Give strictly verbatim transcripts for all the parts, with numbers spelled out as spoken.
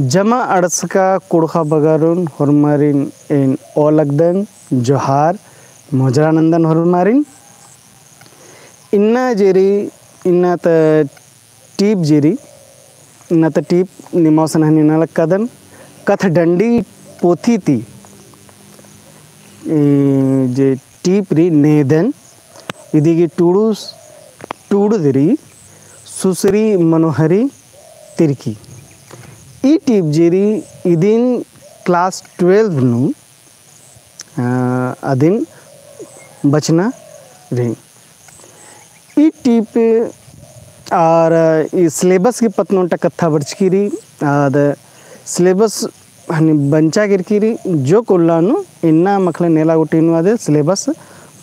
जमा अंड़सका कुँड़ुख़ बगरुन होरमारिन एन ओलगदन, जोहार, मोजरा नन्दन होरमारिन। इन्ना जे रई, इन्ना ता टीप जे रई, इन्ना ता टीप निमा गुसन हनी नलख कादन, कथडंडी पोथी ती, ए, जे टीप रई नेदन, इदी गही टूड़ुस, टूड़ुद रई सुसरी मनोहरी तिर्की। ई टीप जे रई इदिन class twelve नू, अ, अदिन बचना रई। ई टीप आर ई syllabus गही पत्त नू ओन्टा कत्था बरचकी रई, आद syllabus हनी बंचा केरकी रई, जोक उल्ला नू इन्ना मखले नेला गूटी नू आदे syllabus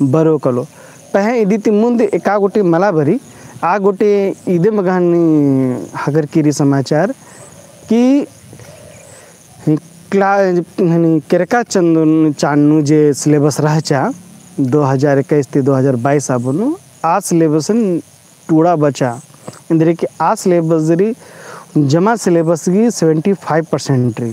बरो कलो। पहें इदी ती मुन्द एका गूटी मला बरी, आ गूटी इदे मगा हनी हकरकी रई समाचार कि क्ला-, हनी केरका चन्दन चान नू जे syllabus रहचा, दो हजार इक्कीस ती दो हजार बाईस आबो नू, आ syllabus टूड़ा बचा। एन्देरगे कि आ syllabus रई जमा syllabus गही seventy five percent रई।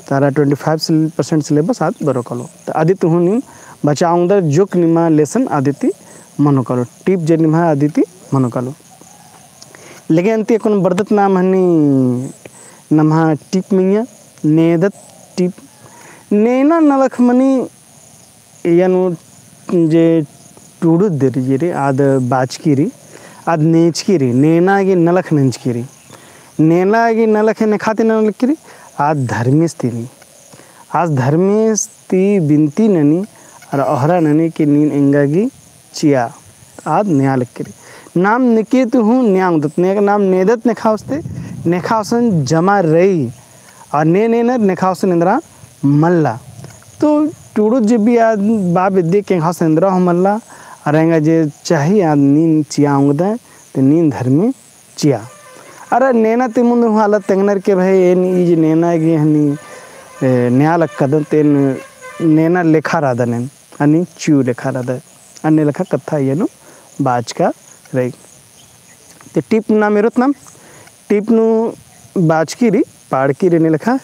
तारा twenty five percent syllabus आद बरो कलो। तो अदी ती हूँ नीम बचा ओंगदर जोक निमा lesson अदी ती मनो कलो। टीप जे निम्हा अदी ती मनो कलो। लेकिन अन्ती अक्कुन बरदत नाम हनी नम्हा टीप मइय्याँ, नेदत टीप। नेना नलख मनी इय्या नू जे टूड़ुद जे रई, आद बाचकी रई, आद नेचकी रई, नेना गही नलख नेंजकी रई। नेना गही नलख नेखा ती नलख की रई, आद धर्मेस ती ननी। आद धर्मेस ती बिनती ननी, अरा ओहरा ननी कि नीन एंगा गही चिआ, आद नेआ लगी रई। नाम नेके ती हूँ नेआ ओंगदत, ने-, नाम नेदत नेखा गुसन ती, नेखा गुसन जमा रई, अरा ने-, नेनर नेखा गुसन एन्दरा मल्ला। तो टूड़ुद जे भी आद बआ बेद्दी कि एंगा गुसन एन्दरा हूँ मल्ला, अरा एंगा जे चाही आद नीन चिआ ओंगदय, ते नीन धर्मे चिआ। अरा नेना ती मुन्द हूँ आला तेंगनर कि भई एन ई जे नेना गही हनी, ए, नेआ लक्कादन ते एन नेना लेखा रअदन एन, हनी चिऊ लेखा रअदन। अन्ने लेखा कत्था इय्या नू बाचका रई। ते टीप नू नाम एरोत नाम, टीप नू बाचकी रई, पाड़की रई एन्ने लेखा।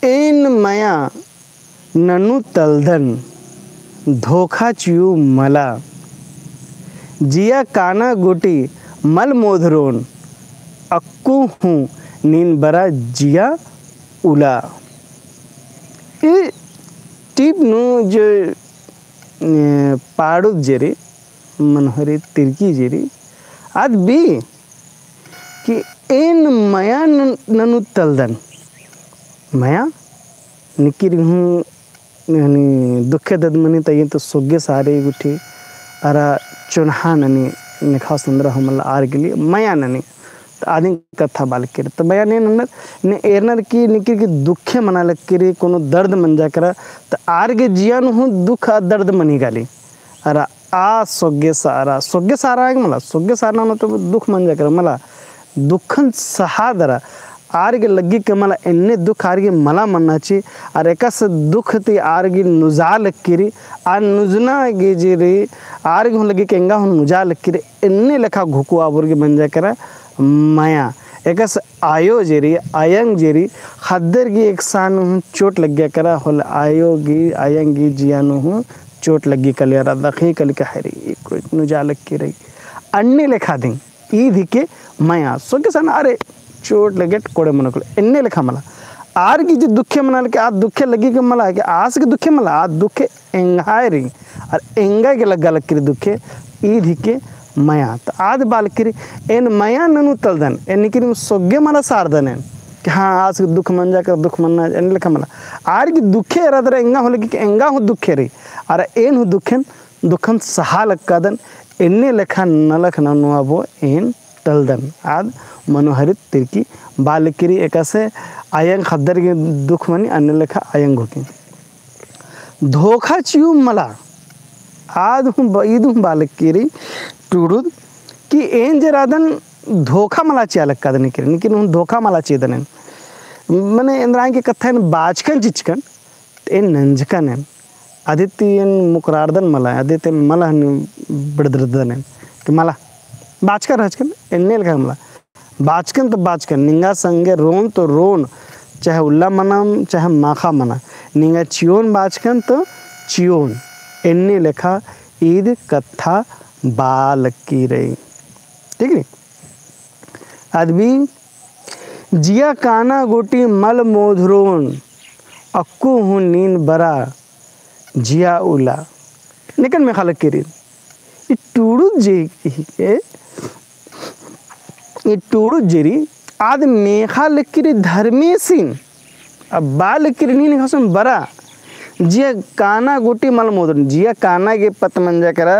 एन मया ननु तलदन, धोखा चिऊ मला। जिया काना गूटी मल मोधरोन, अक्कु हूँ नीन बरा जिया उला। ई टीप नू जो, ए, पाड़ुद जे रई, मनोहरी तिर्की जे रई, आद बई कि एन मया न-, ननु तलदन। मया निकिर हूँ हनी दुखे दद मनी तइयन तो सोग्गे सारे गुट्ठी अरा चोन्हा ननी नेखा गुसन एन्दरा हूँ मला आर गे लिए मया ननी। तो आदिन कत्था बआ लगी रई। तो मया ने नन्नर, ने एरनर कि निकिर की दुखे मना लगी रई, कोनो दर्द मंजा केरा, तो आर गे जिया नू हूँ दुख आ दर्द मनी काली। अरा आ सोग्गे सारा, सोग्गे सारा आय गे मला, सोग्गे सारा नू तो दुख मंजा केरा मला, दुखन सहा दरा, आर गे लग्गी के मला एन्ने दुख आर गे मला मन्ना ची, अरा एकासे दुख ती आर गे नुजा लगी रई, आ नुजना गे जे रई, आर गे हूँ लग्गी के एंगा हूँ नुजा लगी रई, एन्ने लेखा घुकु आबोर गे मंजा केरा मया। एकासे आयो जे रई, अयंग जे रई, ख़द्दर गे एकसन हूँ चोट लग्गी केरा, होले आयो गे, अयंग गे जिया नू हूँ चोट लग्गी काली, अरा दखी काली के हरी, ई कोई नुजा लगी रई। अन्ने लेखा दिम, ई दिके मया, सोग्गे सन, अरे, चोट लग्गी कोड़े मनो काली, एन्ने लेखा मला। आर गे जे दुखे मना लगी, आ दुखे लग्गी के मला, कि आस गे दुखे मला, आ दुखे एंग्है रई, अरा एंगा गे लग्गा लगी रई दुखे, ई दिके मया। तो आद बआ लगी रई, एन मया ननु तलदन, एन निकिर सोग्गे मला सारदन एन, कि हाँ, आस गे दुख मंजा केरा, दुख मन्ना, एन्ने लेखा मला। आर गे दुखे एरा दरा एंगा हूँ लग्गी कि एंगा हूँ दुखे रई, अरा एन हूँ दुखेन, दुखन सहा लक्कादन, एन्ने लेखा नलख ननु आबो एन तलदन। आद मनोहरी तिर्की बआ लगी रई एकासे अयंग ख़द्दर गे दुख मनी अन्ने लेखा अयंग घुकी। धोखा चिऊ मला। आद हूँ ब-, ईद हूँ बआ लगी रई टूड़ुद कि एन जे रअदन धोखा मला चिआ लक्कादन निकिर, निकिर हूँ धोखा मला चिअदन एन। मने एन्दरा गे कत्था एन बाचकन चिचकन, एन नंजकन एन। अदिती एन मुकरारदन मला, अदिती एन मला हनी बिड़दरदन एन। कि मला, बाचका रहचकन, एन्ने लेखा मला। बाचकन तो बाचकन, निंगा संगे रोन तो रोन, चाहे उल्ला मना, चाहे माखा मना, निंगा चिओन बाचकन तो चिओन, एन्ने लेखा ईद कत्था बआ लगी रई। ठीक रई? अदबी जिया काना गूटी मल मोधरोन, अक्कु हूँ नीन बरा जिया उला। नेकन मेखा लगी रई। ई टूड़ुत जे, ई टूड़ुत जे रई, आद मेखा लगी रई धर्मेसिन। अब बआ लगी रई नीन एंग्है हसन बरा, जिया काना गूटी मल मोधरोन, जिया काना गे पत्त मंजा केरा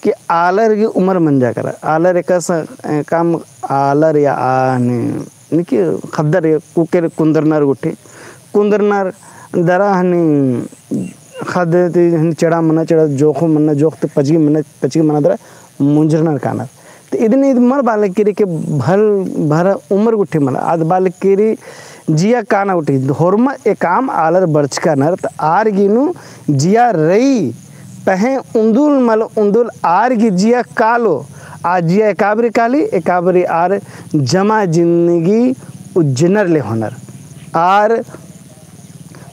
कि आलर गे उमर मंजा केरा। आलर एकासे, ए, काम आलर या आ ने, निकी ख़द्दर या कुकेर कुन्दरनर गूटी, कुन्दरनर दरा हनी ख़द्द ती हनी चेड़ा मना, चेड़ा जोख़ो मना, जोख़ ती पचगी मना, पचगी मना दरा मुंजरनर कानर। तो इदिन ईद मल बआ लगी रई कि भल भरा उमर गूटी मला, आद बआ लगी रई जिया काना गूटी, होरमा एकाम आलर बरचकानर, तो आर गे नू जिया रई, पहें उन्दुल मल उन्दुल आर गे जिया कालो, आ जिया एकाबारी काली, एकाबारी आर जमा जिन्दगी उज्जनर ले होनर। आर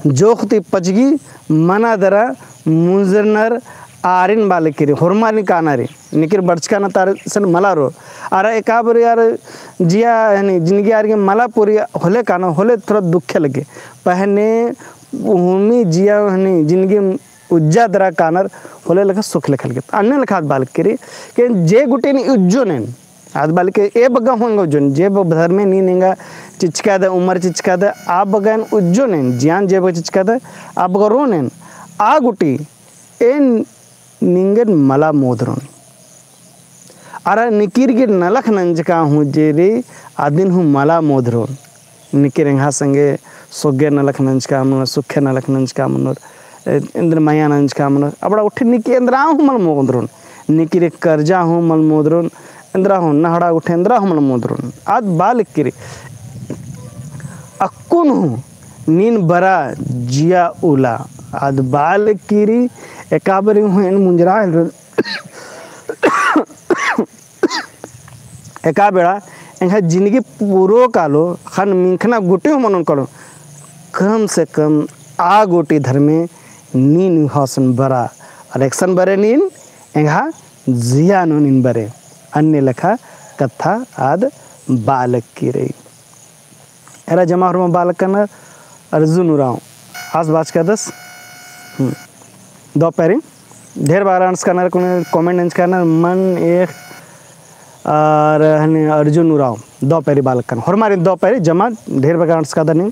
जोख़ ती पचगी मना दरा मुंजरनर आरिन बआ लगी रई, होरमारिन काना रई, निकिर बरचकानर तार सन मला रओ। अरा एकाबारी आर जिया हनी जिन्दगी आर गे मला पूरी होले काना, होले थोड़ा दुखे लगे। पहें ने होरमा जिया हनी जिन्दगी उज्जा दरा कानर होले लेखा सुख लेखा लगे। अन्ने लेखा आद बआ लगी रई कि जे गूटी नीन उज्जोन एन, आद बआ लगी ए बग्गे हूँ एंगा उज्जोन, जे बग्गे धर्मे नीन एंगा चिचकादय, उमर चिचकादय, आ बग्गे एन उज्जोन एन, जियान जे बग्गे चिचकादय, आ बग्गे रोन एन, आ गूटी एन निंगन मला मोधरोन। अरा निकिर गे नलख नंजका हूँ जे रई, अदिन हूँ मला मोधरोन। निकिर एंग्है संगे सोग्गे नलख नंजका मनोर, सुखे नलख नंजका मनोर, ए, एन्देर मया नंजका मनोर। अबड़ा उठे निकिर एन्दरा हूँ मल मोधरोन। निकिर कर्जा हूँ मल मोधरोन। एन्दरा हूँ नहड़ा उठे एन्दरा हूँ मल मोधरोन। आद बआ लगी रई। अक्कुन हूँ नीन बरा जिया उला। आद बआ लगी रई। एकाबारी हूँ एन मुंजरा हेलरोन। एका बेड़ा एंग्है जिन्दगी पूरो कालो, ख़न्न मिंख़ना गूटी हूँ मनोन कालो, कम से कम आ गूटी धर्मे नीन एंग्है हसन बरा, अरा एकसन बरे नीन एंग्है जिया नू नीन बरे। अन्ने लेखा कत्था आद बआ लगी रई। एरा जमा होरमा बआ लक्कनर अर्जुन उराँव। आस बाचकादस। हम्म। दौ पैरी। ढेर बग्गे अंड़सकानर, कुने comment नंजकानर, मन एक अरा हनी अर्जुन उराँव। दौ पैरी बआ लक्कनर। होरमारिन दौ पैरी जमा ढेर बग्गे अंड़सकादर नीम।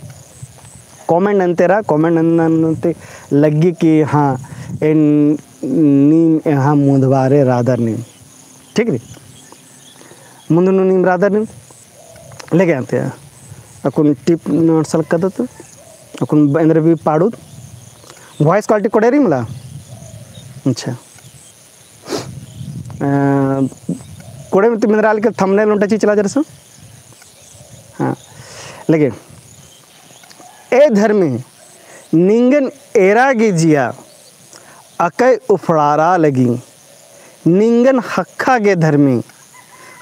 Comment नन्तेरा, comment नन्ते लग्गी कि हाँ, एन नीम एंग्है मुन्दबारे रअदर नीम। ठीक रई? मुन्द नू नीम रअदर नीम। लेगे अन्ते अक्कुन टिप नू अंड़सा लक्कदत, अक्कुन एन्देर भी पाड़ुत। Voice quality कोड़े रई मला? अच्छा। अ, कोड़े ती मेंदरा लगी thumbnail ओन्टा चिचला जरसो। हाँ। लेगे ए धर्मे निंगन एरा गे जिया अकय उफड़ारा लगी, निंगन ख़क्खा गे धर्मे,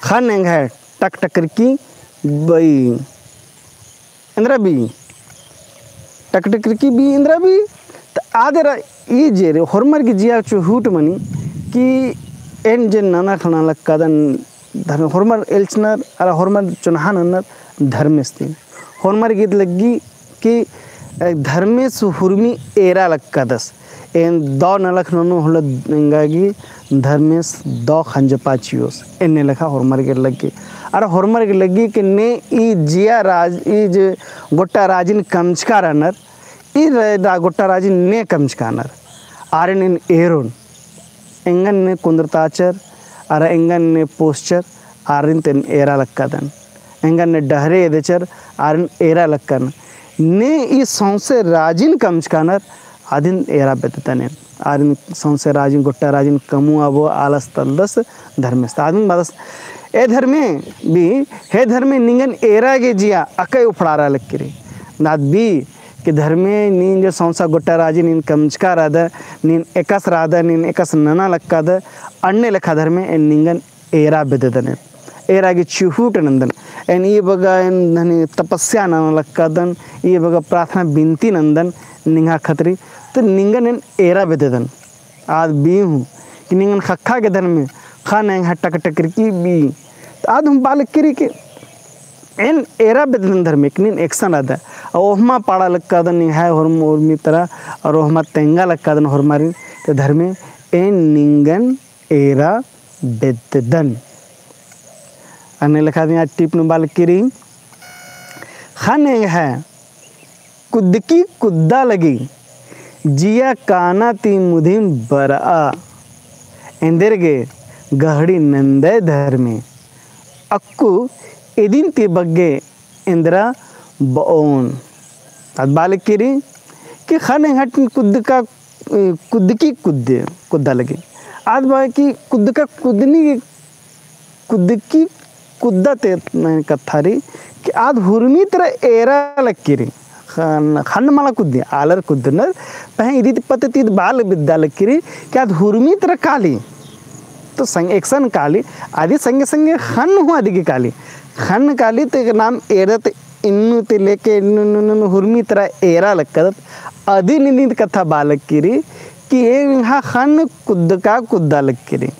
ख़न्न एंग्है टकटकरकी बई। एन्दरा बई, टकटकरकी बई एन्दरा बई, त आद एरा ई जे रई, होरमर गे जिया चुहुट मनी कि एन जे नना ख़ना लक्कादन धर्मे, होरमर एल्चनर, अरा होरमर चोन्हा नन्नर धर्मेस ती। होरमर गे ईद लग्गी कि, अ, धर्मेस हुरमी एरा लक्कादस। एन दौ नलख ननू होले एंगा गे धर्मेस दौ खंजपा चिओस। एन्ने लेखा होरमर गे लग्गी। अरा होरमर गे लग्गी कि ने ई जिया राज, ई जे गोट्टा राजिन कमचका रअनर, ई रा-, रा-, गोट्टा राजिन ने कमचकानर। आरिन एन एरोन। एंगन ने कुन्दरताचर, अरा एंगन ने पोसचर, आरिन ती एन एरा लक्कादन। एंगन ने डहरे एदेचर, आरिन एरा लक्कन। ने ई सौंसे राजिन कमचकानर, आदिन एरा बेद्ददन एन। आरिन सौंसे राजिन, गोट्टा राजिन कमु आबो आलस तलदस धर्मेस। आदिन बादस, ए धर्मे बी, हे धर्मे निंगन एरा गे जिया अकय उफड़ारा लक्की रई। नाद बी, कि धर्मे नीन जे सौंसा गोट्टा राजी नीन कमचका रअदय, नीन एकासे रअदय, नीन एकासे नना लक्कादय, अन्ने लेखा धर्मे एन निंगन एरा बेद्ददन एन। एरा गे चिहुट नन्दन। एन ई बग्गे एन धनी तपस्या नना लक्कादन, ई बग्गे प्रार्थना बिनती नन्दन निंग्है खतरी, तो निंगन एन एरा बेद्ददन। आद बीहूँ कि निंगन ख़क्खा गे धर्मे, ख़न्न एंग्है टकटकरकी बी। तो आद हूँ बआ लक्की रई कि एन एरा बेद्ददन धर्मे कि नीन एकसन रअदय। आ ओहमा पाड़ा लक्कादन निंग्है होरम-, होरमी तरा, और ओहमा तेंगा लक्कादन होरमारिन, तो धर्मे एन निंगन एरा बेद्ददन। अन्ने लेखा दिम आद टीप नू बआ लक्की रई। ख़न्न एंग्है कुद्दकी कुद्दा लगी, जिया काना ती मुधिम बरआ। एन्देरगे गहड़ी नन्दय धर्मे, अक्कु इदिन ती बग्गे एन्दरा बओन। आद बआ लक्की रई कि ख़न्न एंग्है कुद्दका, कुद्दकी कुद्दे, कुद्दा लगी। आद बआ कि कुद्दका कुद्दनी, कुद्दकी कुद्दा ती कत्था रई कि आद हुरमी तरा एरा लक्की रई। ख़न्न, ख़न्न मला कुद्दी, आलर कुद्दनर, पहें इदी ती पत्त ती ईद बआ बेद्दा लक्की रई कि आद हुरमी तरा काली। तो संग-, एकसन काली, अदी संगे संगे ख़न्न हूँ अदिगे काली। ख़न्न काली तो नाम एरदत इन्नु ती लेके इन्नु, इन्नु, इन्नु, इन्नु हुरमी तरा एरा लक्कादत। अदिन इदिन ती कत्था बआ लक्की रई कि एंग्है ख़न्न कुद्दका कुद्दा लक्की रई।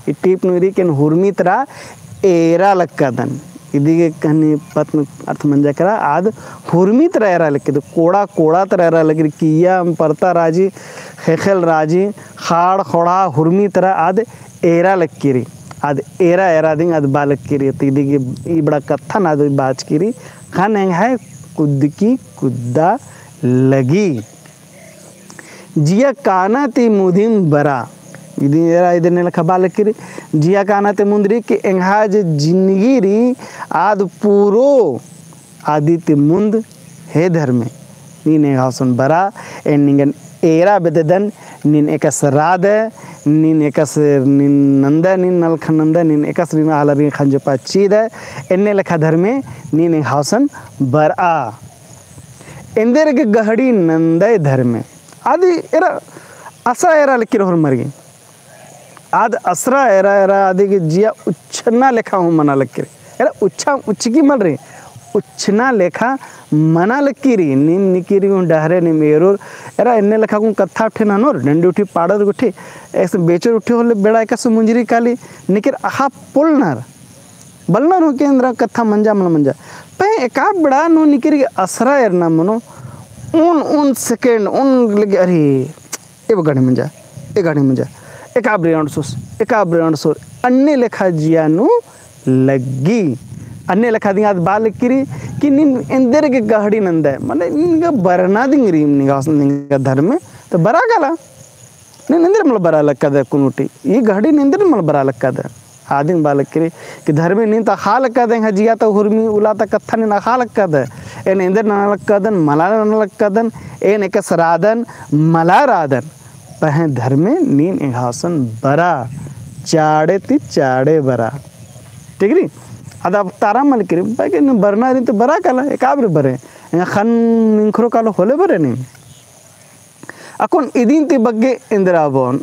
ई टीप नू रई कि एन हुरमी तरा एरा लक्कादन। इदिगे कहनी पत्त नू अर्थ मंजा केरा, आद हुरमी तरा एरा लक्की रई, कोड़ा, कोड़ा तरा एरा लक्की रई, किय्या, परता राजी, ख़ेख़ेल राजी, ख़ाड़, ख़ोंड़हा, हुरमी तरा आद एरा लक्की रई। आद एरा, एरा दिम आद बआ लक्की रई। तो इदिगे ई बड़ा कत्थन आद बाचकी रई, ख़न्न एंग्है कुद्दकी कुद्दा लगी। जिया काना ती मुधिम बरआ। इदिन एरा इदिन लेखा बआ लक्की रई। जिया काना ती मुंद रई कि एंग्है जे जिनगी रई आद पूरो अदी ती मुंद हे धर्मे। नीन एंग्है गुसन बरआ, एन निंगन एरा बेद्ददन, नीन एकासे रअदय, नीन एकासे नीन नन्दय, नीन नलख नन्दय, नीन एकासे नीन आलर गे ख़ंजपा चिअदय, एन्ने लेखा धर्मे नीन एंग्है गुसन बरआ। एन्देरगे गहड़ी नन्दय धर्मे। अदी एरा असरा एरा लक्की रई होरमर गे। आद असरा एरा एरा अदिगे जिया उच्छना लेखा हूँ मना लक्की रई। एरा उच्छा उच्छकी मल रई, उच्छना लेखा मना लक्की रई। नीम निकिरी हूँ डहरे नीम एरोर। एरा एन्ने लेखा कुन कत्था उठे ननोर, डंडी उठी पाड़र गुट्ठी, एकसन बेचोर उठी होले बेड़ा एकासे मुंजरी काली, निकिर अख़ा पोल्लनर। बलनर हूँ कि एन्दरा कत्था मंजा मल मंजा। पहें एका बेड़ा नू निकिर गे असरा एरना मनो, उन, उन सेकेंड, उन लगे, अरे, ए गहड़ी मंजा, ए गहड़ी मंजा, एका बारी अंड़सोस, एका बारी अंड़सोर, अन्ने लेखा जिया नू लग्गी। अन्ने लेखा दिम आद बआ लक्की रई कि नीन एन्देरगे गहड़ी नन्दय, मने नीन गा बरना दिम रई, निंग्है, निंग्है धर्मे, तो बरआ काला। नीन एन्देर मल बरआ लक्कादय कुनुटी, ई गहड़ी नीन एन्देर मल बरआ लक्कादय। आदिम बआ लक्की रई कि धर्मे नीन ता अख़ा लक्कादय, एंग्है जिया ता हुरमी उल्ला ता कत्था नीन अख़ा लक्कादय। एन एन्देर नना लक्कादन, मला नना लक्कादन, एन एकासे रअदन, मला रअदन। पहें धर्मे नीन एंग्है गुसन बरआ, चाड़े ती चाड़े बरआ। ठीक रई? आद अब तारा मल लक्की रई, बाकी नीन बरना रई तो बरआ काला, एका बारी बरे। एंग्है ख़न्न निंखरो कालो होले बरे नीन। अक्कुन इदिन ती बग्गे एन्दरा बओन।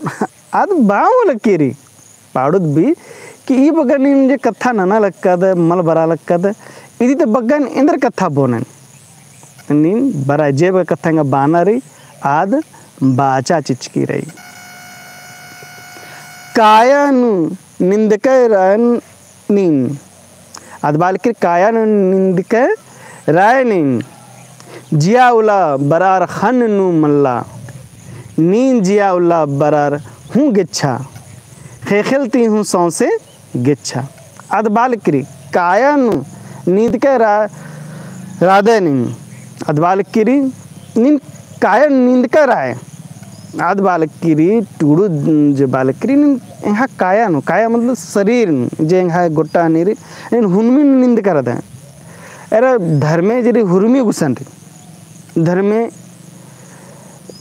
आद बआ लक्की रई। पाड़ुत बी कि ई बग्गे नीन जे कत्था नना लक्कादय, मल बरआ लक्कादय, इदी ती बग्गे एन्देर कत्था बओन। नीन बरआ जे बग्गे कत्था एंगा बअना रई, आद बाचा चिचकी रई। काया नू निंदकय रअय नीन। आद बआ लक्की रई काया नू निंदकय रअय नीन। जिया उल्ला बरअर ख़न्न नू मल्ला। नीन जिया उल्ला बरअर हूँ गेच्छा। ख़ेख़ेल ती हूँ सौंसे गेच्छा। आद बआ लक्की रई काया नू निंदकय रा-, रअदय नीन। आद बआ लक्की रई नीन काया नू निंदकय रअय। आद बआ लक्की रई टुड़ू जे बआ लक्की रई नीन एंग्है काया नू, काया मतलब शरीर नू, जे एंग्है गोट्टा नीरी, नीन हुरमी नू निंदकय रअदय। एरा धर्मे जे रई हुरमी गुसन रई। धर्मे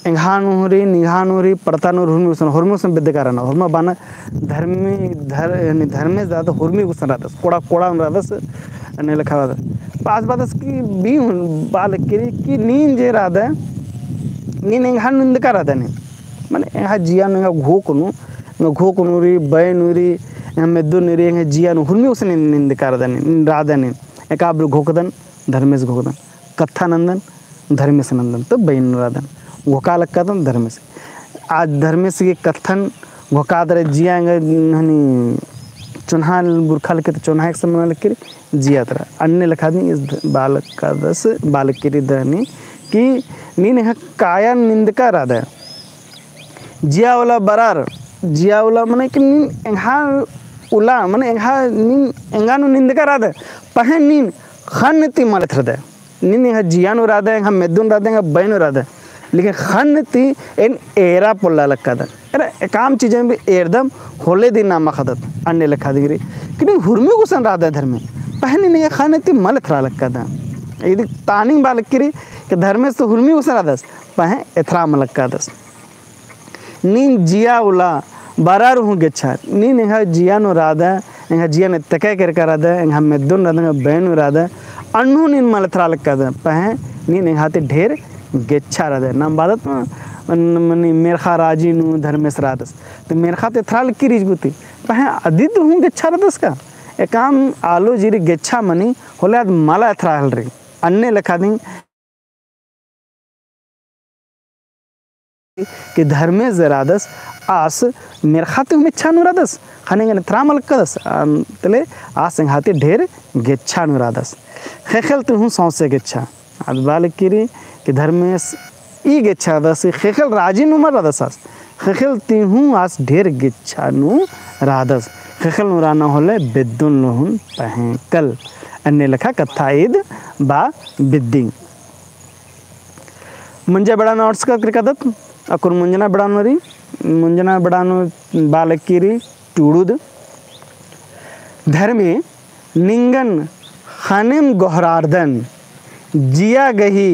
एंग्है नू रई, निंग्है नू रई, परता नू रई, हुरमी गुसन, हुरमी गुसन बेद्दका रअना, हुरमा बअना धर्मे, धर-, यानी धर्मे ज्यादा हुरमी गुसन रअदस, कोड़ा, कोड़ा नू रअदस, अन्ने लेखा रअदस। पास बादस कि बी हूँ बआ लक्की रई कि नीन जे रअदय, नीन एंग्है नू निंदका रअदय नीन। मने एंग्है जिया नू एंग्है घोख नू, एंग्है घोख नू रई, बय नू रई, एंग्है मेद्दो नू रई, एंग्है जिया नू, हुरमी गुसन नीन निंदका रअदय नीन, रअदय नीन। एका बारी घोखदन, धर्मेस घोखदन। कत्था नन्दन, धर्मेस नन्दन। तो बइन रअदन। घोखा लक्कादन धर्मेस। आज धर्मेस गे कत्थन घोखादर जिया एंगा हनी चोन्हा गुरखा लक्की तो चोन्हा एकसन मना लक्की रई, जिया तरा। अन्ने लेखा दिम ईस ध-, बआ लक्कादस, बआ लक्की रई दनी कि नीन एंग्है काया निंदका रअदय। जिया उल्ला बरार, जिया उल्ला मने कि नीन एंग्है उल्ला, मने एंग्है नीन एंगा नू निंदका रअदय, पहें नीन ख़न्न ती मल एथरदय। नीन एंग्है जिया नू रअदय, एंग्है मेद्दो नू रअदय, एंग्है बई नू रअदय। लेकिन ख़न्न ती एन एरा पोल्ला लक्कादन। एरा एकअम चीजन भी एरदम होले दिम नाम अख़दत, अन्ने लेखा दिम रई। कि नीन हुरमी गुसन रअदय धर्मे, पहें नीन एंग्है ख़न्न ती मल एथरा लक्कादन। इदी तानिम बआ लक्की रई कि धर्मेस तो हुरमी गुसन रअदस, पहें एथरा मल लक्कादस। नीन जिया उल्ला बरार हूँ गेच्छा, नीन एंग्है जिया नू रअदय, एंग्है जिया नू एत्तका केरका रअदय, एंग्है मेद्दो नू रअदय, एंग्है बई नू रअदय, अन्नु नीन मल एथरा लक्कादय, पहें नीन एंग्है ती ढेर गेच्छा रअदय। नाम बअदत म-, मने मेर्ख़ा राजी नू धर्मेस रअदस। तो मेर्ख़ा ती एथरा लक्की रई इजगुती, पहें अदिद हूँ गेच्छा रअदस का? एकअम आलो जिरी गेच्छा मनी होले आद मला एथरा हेलरी। अन्ने लेखा दिम कि धर्मेस जे रअदस आस मेर्ख़ा ती हूँ मेच्छा नू रअदस, ख़ने एंगन एथरा मल लक्कादस, अन-, तले आस एंग्है ती ढेर गेच्छा नू रअदस। ख़ेख़ेल ती हूँ सौंसे गेच्छा। आद बआ लक्की रई कि धर्मेस ई गेच्छा रअदस, ख़ेख़ेल राजी नू मल रअदस आस। ख़ेख़ेल ती हूँ आस ढेर गेच्छा नू रअदस। ख़ेख़ेल नू रअना होले बेद्दोन लोहन पहें कल। अन्ने लेखा कत्था ईद बआ बिद्दी। मुंजा बेड़ा नू ओर्सका केरकादत, अक्कुन मुंजना बेड़ा नू रई, मुंजना बेड़ा नू बआ लक्की रई टुड़ुद। धर्मे निंगन ख़नेम गोहरारदन, जिया गही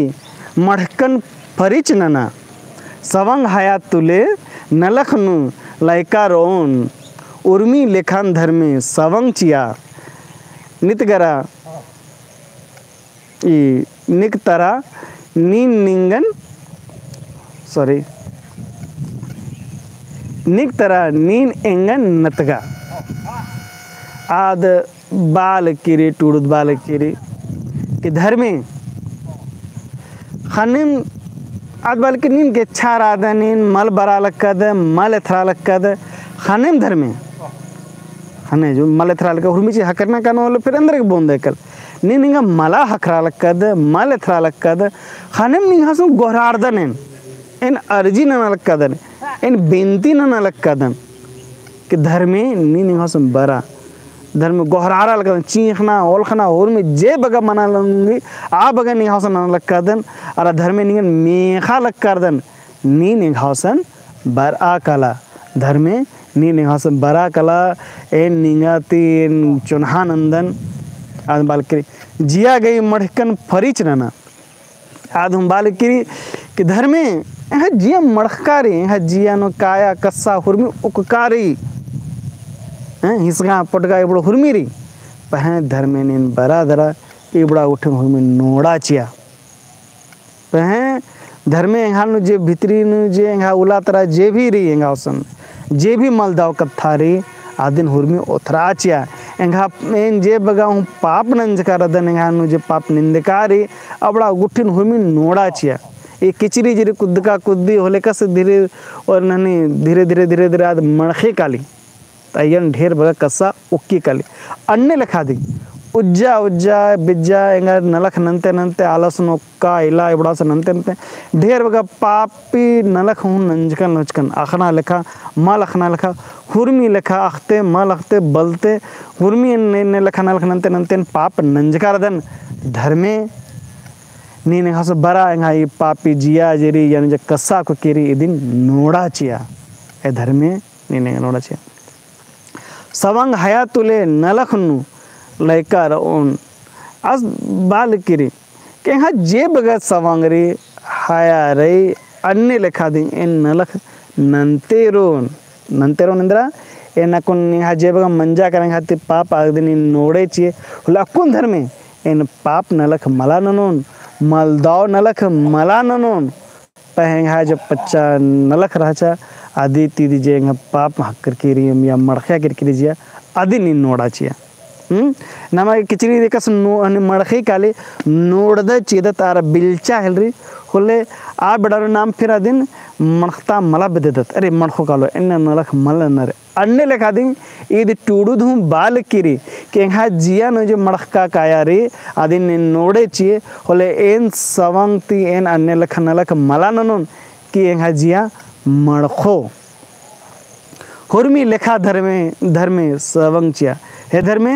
मड़ख़कन परिच नना, सवंग हया तुले नलख नू लइका रओन, उर्मी लेखन धर्मे सवंग चिआ, नितगरा ई निकतरा नीन निंगन, sorry, निकतरा नीन एंगन नतगा। आद बआ लक्की रई, टुड़ुद बआ लक्की रई कि धर्मे ख़नेम आद बआ लक्की रई नीन गेच्छा रअदय, नीन मल बरआ लक्कादय, मल एथरा लक्कादय, ख़नेम धर्मे ख़ने जो मल एथरा लक्का, हुरमी चिआ ख़क्खरना कानो होले फिर एन्देरगे बओन दय कल। नीन एंगा मला ख़क्खरा लक्कादय, मल एथरा लक्कादय, ख़नेम निंग्है गुसन गोहरारदन एन, एन अर्जी नना लक्कादन, एन बिनती नना लक्कादन कि धर्मे नीन एंग्है गुसन बरा। धर्मे गोहरारा लक्कादन, चींख़ना, ओलख़ना, हुरमी जे बग्गे मना लगी, आ बग्गे निंग्है गुसन नना लक्कादन, अरा धर्मे निंगन मेख़ा लक्कादन, नीन एंग्है गुसन बरआ काला। धर्मे नीन एंग्है गुसन बरआ काला, एन निंगा ती एन चोन्हा नन्दन। आद बआ लक्की रई, जिया गही मड़ख़कन परिच नना। आद हूँ बआ लक्की रई कि धर्मे एंग्है जिया मड़ख़का रई, एंग्है जिया नू काया कस्सा हुरमी उक्का रई। हैं, हिसगा पोटगा इबड़ा हुरमी रई। पहें धर्मे नीन बरआ दरा इबड़ा गुट्ठिन हुरमी नोड़ा चिआ। पहें धर्मे एंग्है नू जे भितरी नू जे एंग्है उल्ला तरा जे भी रई एंग्है गुसन, जे भी मलदव कत्था रई, अदिन हुरमी ओथरा चिआ। एंग्है एन जे बग्गे हूँ पाप नंजका रअदन, एंग्है नू जे पाप निंदका रई, अबड़ा गुट्ठिन हुरमी नोड़ा चिआ। ई किचरी जिरी कुद्दका कुद्दी होले कस धीरे और ननी धीरे धीरे धीरे धीरे आद मड़ख़ी काली। तो अइय्यन ढेर बग्गे कस्सा उक्की काली। अन्ने लेखा दिम उज्जा उज्जा बिज्जा एंगा नलख नन्ते नन्ते आलस नू का इला इबड़ा से नन्ते नन्ते ढेर बग्गे पापी नलख हूँ नंजकन नंजकन अख़ना लेखा, मल अख़ना लेखा, हुरमी लेखा अख़ते, मल अख़ते, बलते, हुरमी एन्ने, एन्ने लेखा नलख नन्ते नन्ते पाप नंजका रअदन। धर्मे नीन एंग्है गुसन बरा, एंग्है ई पापी जिया जे रई, यानी जे कस्सा उक्की रई, इदिन नोड़ा चिआ। ए धर्मे नीन एंगन नोड़ा चिआ। सवंग हया तुले नलख नू लइका रओन। आस बआ लक्की रई कि एंग्है जे बग्गे सवंग रई, हया रई, अन्ने लेखा दिम एन नलख नन्ते रओन। नन्ते रओन एन्दरा, एन अक्कुन एंग्है जे बग्गे मंजा केरा एंग्है ती पाप अदिन नोड़े चिए। होले अक्कुन धर्मे एन पाप नलख मला ननोन, मलदव नलख मला ननोन। पहें एंग्है जे पच्चा नलख रहचा, अदी ती इदी जे एंग्है पाप ख़क्खरकी रई या मड़ख़िया केरकी रई जिया, अदिन नीन नोड़ा चिआ। हम्म? नमा गे किचरी एकासे नो-, अन्ने मड़खी काली नोड़दत चिदत आर बिल्चा हेलरी, होले आ बेड़ा नू नाम फिर अदिन मड़खता मला बेद्ददत। अरे मड़खो कालो, एन्ने नलख मल ननर। अन्ने लेखा दिम ईद टूड़ुद हूँ बआ लक्की रई कि एंग्हा जिया नू जे मड़खका काया रई, अदिन नीन नोड़े चिए, होले एन सवंग ती एन अन्ने लेखा नलख मला ननोन कि एंग्हा जिया मड़खो। हुरमी लेखा धर्मे, धर्मे सवंग चिआ। हे धर्मे,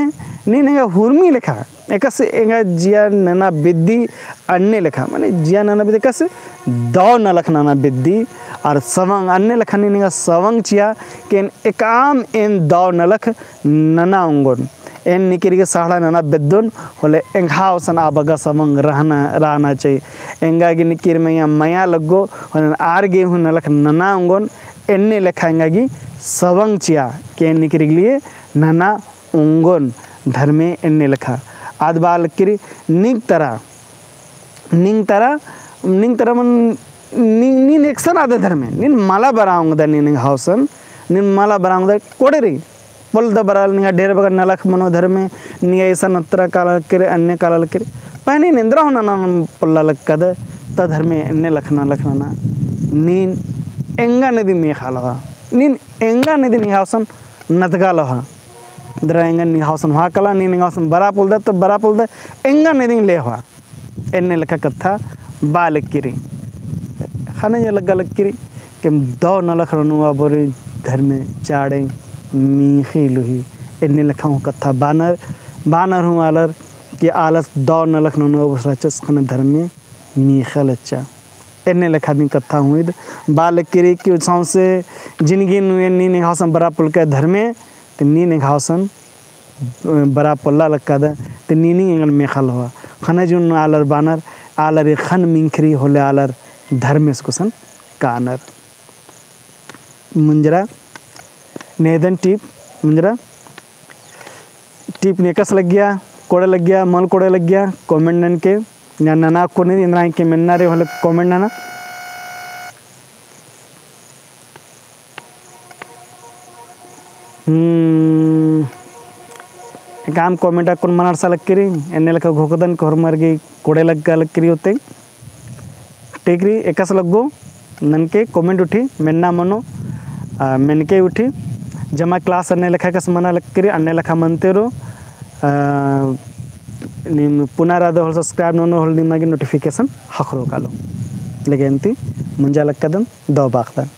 नीन एंगा हुरमी लेखा एकासे एंगा जिया नना बेद्दी अन्ने लेखा, माने जिया नना बेद्दी एकासे दव नलख नना बेद्दी, आर सवंग अन्ने लेखा नीन एंगा सवंग चिआ, कि एन एकअम एन दव नलख नना ओंगोन। एन निकिर गे सड़हा नना बेद्दोन, होले एंग्हा गुसन आ बग्गे सवंग रहना, रहना चाही। एंगा गे निकिर मइय्याँ मया लग्गो, होले आर गे हूँ नलख नना ओंगोन, एन्ने लेखा एंगा गे सवंग चिआ, कि एन निकिर गे लिए नना ओंगोन धर्मे एन्ने लेखा। आद बआ लक्की रई निंग तरा, निंग तरा, निंग तरा मने नी-, नीन एकसन आद धर्मे, नीन मला बरआ ओंगदय नीन एंग्हा गुसन, नीन मला बरआ ओंगदय कोड़े रई, पोल्लदय बरआ निंगा ढेर बग्गे नलख मनो धर्मे, निंगा इसन अत्रा काला लक्की रई, अन्ने काला लक्की रई, पहें नीन एन्दरा हूँ नना पोल्ला लक्कदय, त धर्मे एन्ने लेखा नलख नना, नीन एंगा नू दिम मेख़ा लवा, नीन एंगा नू दिम एंग्हा गुसन नतगा लवा। दरा एंगन निंग्हा गुसन होआ काला, नीन एंग्हा गुसन बरआ पोल्लदय, तो बरआ पोल्लदय, एंगन नू दिम ले होआ। एन्ने लेखा कत्था बआ लक्की रई। ख़ने जे लग्गा लक्की रई, कि दव नलख ननू आबोरी धर्मे चाड़े मीख़ी लुही। एन्ने लेखा हूँ कत्था बअनर, बअनर हूँ आलर, कि आलस दव नलख ननू आबोस रहचस ख़ने धर्मे मीख़ा लच्चा। एन्ने लेखा दिम कत्था हूँ ईद बआ लक्की रई कि सौंसे जिनगी नू एन नीन एंग्हा गुसन बरआ पोल्लकय धर्मे, ते नीन एंग्हा गुसन बरआ पोल्ला लक्कदय, ते नीन ही एंगन मेख़ा लवा। ख़ने जुन आलर बअनर, आलर ख़न मिंख़री होले आलर धर्मेस गुसन कानर। मुंजरा नेदन टीप, मुंजरा टीप नीन एकासे लग्गिया, कोड़े लग्गिया, मल कोड़े लग्गिया, comment ननके, या नना कोने इन्द्रा के मेन्ना रई होले comment नना। हम्म, एकअम comment अक्कुन मनारसा लक्की रई, एन्ने लेखा घोखदन कि होरमर गे कोड़े लग्गा लक्की रई होते। ठीक रई, एकासे लग्गो, ननके comment उठी, मेन्ना मनो, आ, मेनके उठी, जमा class अन्ने लेखा एकासे मना लक्की रई, अन्ने लेखा मनते रओ, आ, नीम पुना रअदय होले subscribe ननो होले निमा गे notification ख़क्खरो कालो। लेकिन ती मुंजा लक्कदन, दव बअदन।